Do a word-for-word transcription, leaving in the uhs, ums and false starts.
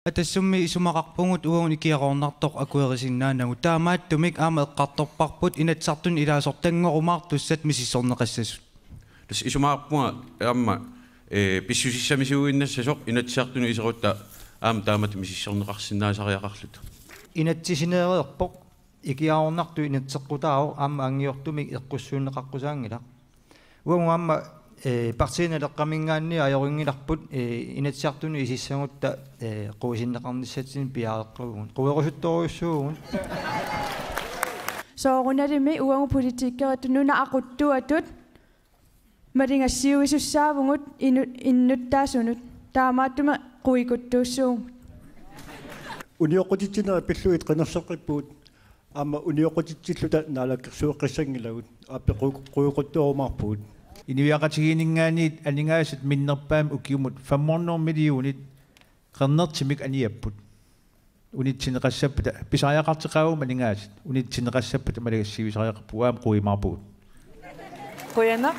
Atassummi isumaqarpugut uagut ikiaroornartoq akuerisinnaanagu. Taamaattumik aamma eqqartorparput Inatsisartuni ilaasortanngorumaartussat misissorneqassasut. Tassa isumaqarpunga aamma, ee, pissusissamisuuinnassasoq Inatsisartuni iserutta aamma taamatut misissorneqarsinnaasariaqarluta. Inatsisineereerpoq ikiaroornartut inatseqqutaavoq aamma anngiortumik eqqussuunneqaqqusaanngilaq. Uagut aamma, ee, Partii Naleqqaminngaanniit ajorinngilarput, ee, Inatsisartuni isissagutta, ee, quisinneqarnissatsinnut piareeqqavugut. Querusuttorujussuuvugut. Soorunalimi uagut politikeritut nunap aquttuatut maligassiuisussaavugut inu-, innuttaasunut. Taamaattumik quikuttuussuuvugut. Unioqqutitsinerit pillugit qinerseqqippugut. Aamma unioqqutitsilluta naalakkersueqqissanngilagut. Aappi qu-, quikuttuarumaarpugut. Inuiaqatigiinninngaanniit aningaasat minnerpaamik ukiumut fem hundrede millionit qernertimik aniapput. Unitsinneqassappata pisariaqarteqaavut aningaasat. Unitsinneqassappata maligassiuisariaqarpugut, aamma quimaarpugut. Qujanaq.